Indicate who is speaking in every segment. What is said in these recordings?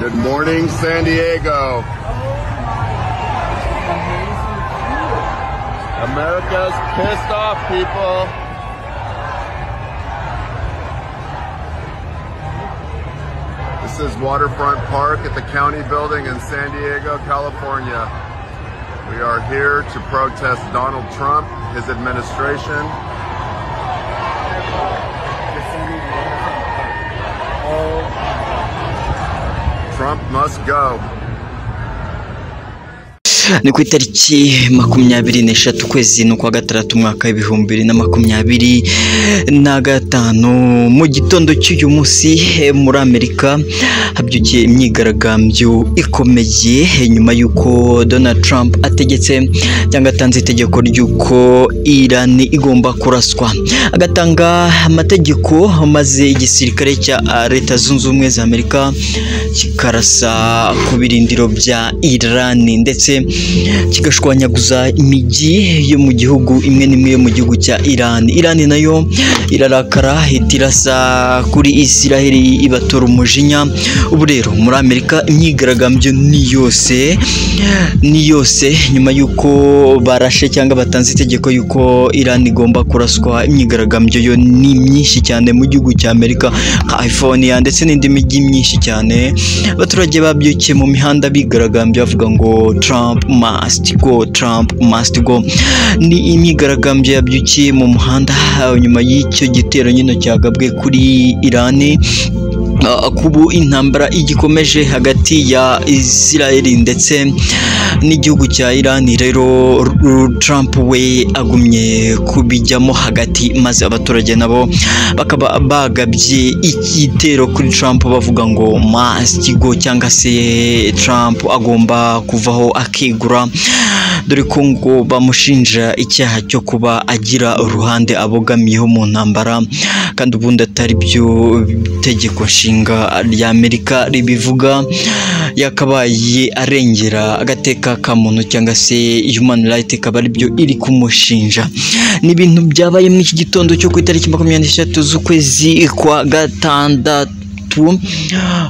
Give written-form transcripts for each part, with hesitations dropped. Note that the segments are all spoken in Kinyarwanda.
Speaker 1: Good morning, San Diego. America's pissed off, people. This is Waterfront Park at the County Building in San Diego, California. We are here to protest Donald Trump, his administration. Trump must go.
Speaker 2: Ni ku itariki 23 ukwezi n'ukwa gatandatu umwaka 2025 mu gitondo cy'uyu munsi muri Amerika habyukiye imyigaragambyo ikomeye nyuma y'uko Donald Trump ategetse cyangwa atanze itegeko ry'uko Iran igomba kuraswa, agatanga amategeko maze igisirikare cya Leta Zunze Ubumwe za Amerika kikarasa ku birindiro bya Iran ndetse kigashwanyaguza imijyi yo mu gihugu imwe n'imwe yo mu gihugu cya Iran. Iran nayo irarakara itirasa kuri Israel ibatora umujinya. Ubu rero muri Amerika imyigaragambyo ni yose nyuma y'uko barashe cyangwa batanze itegeko y'uko Iran igomba kuraswa. Imyigaragambyo yo ni myinshi cyane mu gihugu cya Amerika, California ndetse n'indi mijyi myinshi cyane. Abaturage babyukiye mu mihanda bigaragambya bavuga ngo Trump must go, Trump must go. Ni imyigaragambyo yabyukiye mu muhanda nyuma y'icyo gitero nyine cyagabwe kuri Iran. Kubu intambara igikomeje hagati ya Israel ndetse n'igihugu cya Iran. Rero Trump we agumye kubijyamo hagati, maze abaturage nabo bakaba bagabye igitero kuri Trump bavuga ngo must go cyangwa se Trump agomba kuvaho akigura, dore ko ngo bamushinja icyaha cyo kuba agira uruhande abogamiyeho mu ntambara kandi ubundi atari byo tegeko nshinga rya Amerika ribivuga. Yakabaye arengera agateka ka muntu cyangwa se human right, ikaba ari byo iri kumushinja. Ni ibintu byabaye muri iki gitondo cyo ku itariki 23 z'ukwezi kwa gatandatu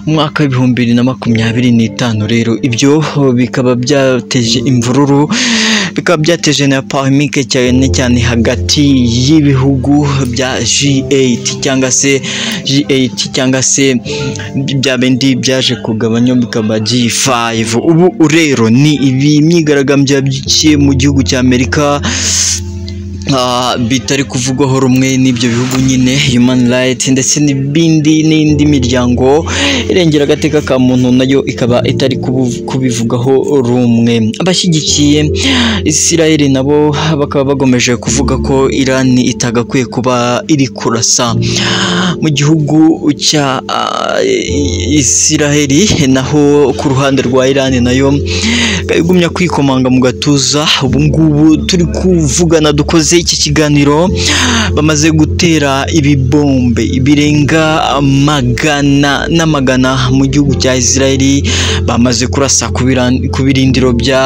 Speaker 2: umwaka 2025. Rero ibyo bikaba byateje imvururu, bikaba byateje na polémique cyane cyane hagati y'ibihugu bya G8 cyangwa se G8 cyangwa se bya bindi byaje kugabanya bikaba G5. Ubu rero ni imyigaragambyo yabyukiye mu gihugu cya Amerika bitari kuvugwaho rumwe n'ibyo bihugu nyine, human right ndetse n'ibindi n'indi miryango irengera agateka ka muntu nayo ikaba itari kubivugaho rumwe. Abashyigikiye Israel nabo bakaba bagomeje kuvuga ko Iran itagakwiye kuba iri kurasa mu gihugu cya Israel. Naho ku ruhande rwa Iran nayo igumya kwikomanga mu gatuza. Ubu ngubu turi kuvugana dukoze iki kiganiro bamaze gutera ibibombe birenga magana n'amagana mu gihugu cya Israel, bamaze kurasa ku birindiro bya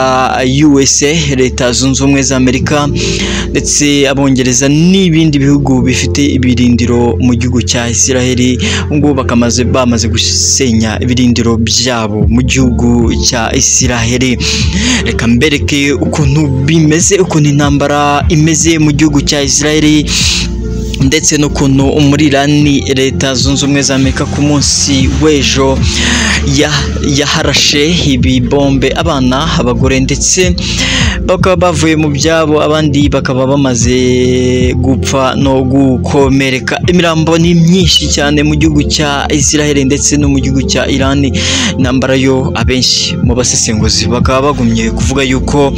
Speaker 2: USA, Leta Zunze Ubumwe za Amerika ndetse Abongereza n'ibindi bihugu bifite ibirindiro mu gihugu cya Israel. Ubu ngubu bamaze gusenya ibirindiro byabo mu gihugu cya Israel. Reka mbereke ukuntu bimeze, ukuntu intambara imeze mu gihugu cya Israel ndetse n'ukuntu muri Iran Leta Zunze Ubumwe za Amerika ku munsi w'ejo yaharashe ibibombe abana, abagore ndetse bakaba bavuye mu byabo, abandi bakaba bamaze gupfa no gukomereka. Imirambo ni myinshi cyane mu gihugu cya Israel ndetse no mu gihugu cya Iran. Intambara yo abenshi mu basesenguzi bakaba bagumye kuvuga yuko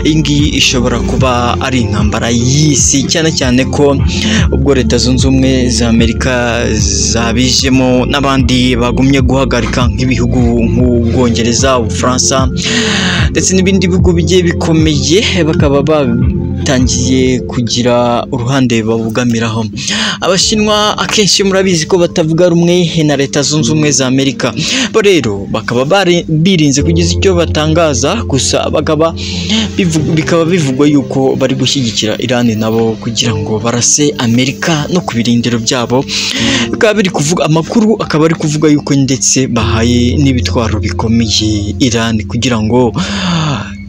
Speaker 2: iyi ngiyi ishobora kuba ari intambara y'isi, cyane cyane ko ubwo Leta Zunze Ubumwe za Amerika zabijemo n'abandi bagumye guhagarika nk'ibihugu nk'Ubwongereza, Ubufaransa ndetse n'ibindi bihugu bigiye bikomeye, bakaba batangiye kugira uruhande babugamiraho. Abashinwa akenshi murabizi ko batavuga rumwe na Leta Zunze Ubumwe za Amerika, bo rero bakaba birinze kugeza icyo batangaza, gusa bikaba bivugwa yuko bari gushyigikira Iran nabo kugira ngo barase Amerika no ku birindiro byabo. Bikaba biri kuvuga amakuru akaba ari kuvuga yuko ndetse bahaye n'ibitwaro bikomeye Iran kugira ngo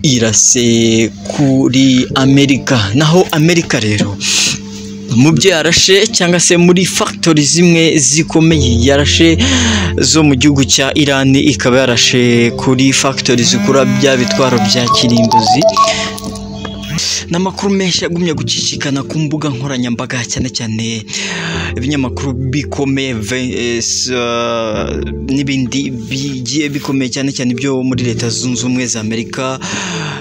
Speaker 2: irase kuri Amerika. Naho Amerika rero mu byo yarashe cyangwa se muri factory zimwe zikomeye yarashe zo mu gihugu cya Iran, ikaba yarashe kuri factory zikora bya bitwaro bya kirimbuzi. N'amakuru menshi agumye gucicikana ku mbuga nkoranyambaga, cyane cyane ibinyamakuru bikomeye n'ibindi bigiye bikomeye, cyane cyane ibyo muri Leta Zunze Ubumwe za Amerika,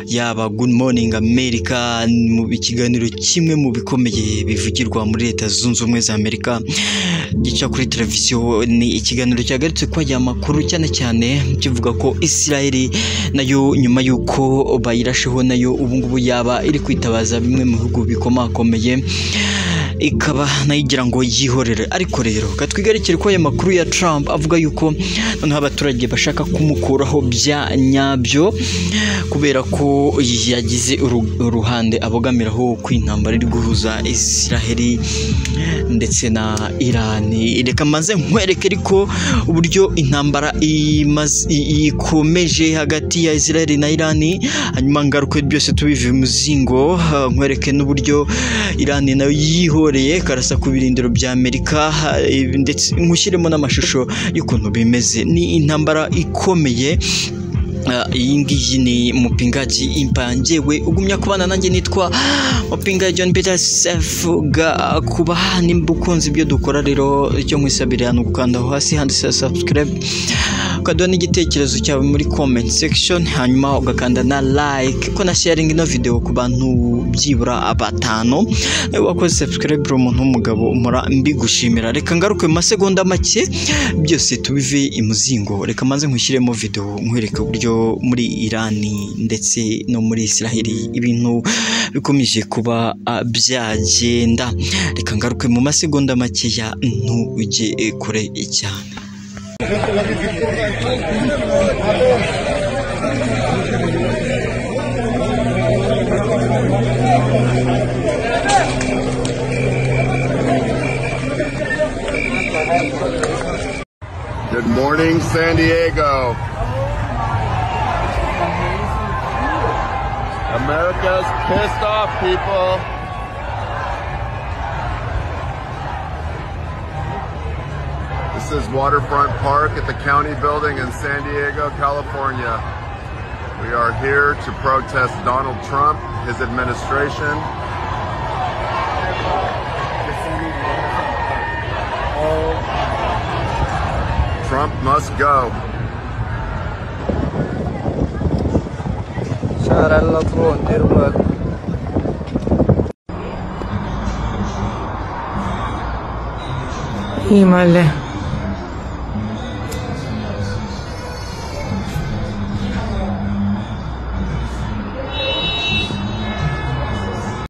Speaker 2: yaba Good Morning America, mu kiganiro kimwe mu bikomeye bivugirwa muri Leta Zunze Ubumwe za Amerika gica kuri televiziyo. Ni ikiganiro cyagarutse ko aya makuru cyane cyane kivuga ko Israel nayo nyuma y'uko bayirasheho nayo ubu ngubu yaba iri kwitabaza bimwe mu bihugu bikomakomeye, ikaba nayo igira ngo yihorere. Ariko rero katwigarikire ko aya makuru ya Trump avuga yuko noneho abaturage bashaka kumukuraho bya nyabyo, kubera ko yagize uruhande abogamiraho ku intambara iri guhuza Israel ndetse na Iran. Reka maze nkwereke ariko uburyo intambara ikomeje hagati ya Israel na Iran, hanyuma ngaruke byose tubive muzingo, nkwereke n'uburyo Iran nayo yihoreye karasa ku birindiro bya Amerika, ndetse nkushyiremo n'amashusho y'ukuntu bimeze. Ni intambara ikomeye. Iyi ngiyi ni Mupingaji Impangewe, ugumya kubana nanjye nitwa Mupinga John Peter Sefuga. Kuba nimba ukunze ibyo dukora rero, icyo nkwisabira ni ugukanda aho hasi handitse subscribe, ukaduha n'igitekerezo cyawe muri comment section, hanyuma ugakanda na like ko na sharing ino video ku bantu byibura 5. Nawe wakoze subscribe uri umuntu w'umugabo, mpora mbigushimira. Reka ngaruke mu masegonda make byose tubive imuzingo. Reka maze nkushyiremo video nkwereke uburyo muri Iran ndetse no muri Israel ibintu bikomeje kuba byagenda. Reka ngaruke mu masegonda makeya, ntujye kure cyane.
Speaker 1: Good morning, San Diego. America's pissed off, people. This is Waterfront Park at the County Building in San Diego, California. We are here to protest Donald Trump, his administration. Trump must go.
Speaker 3: شارع اللطرون دير بالك.
Speaker 4: ايه معلم.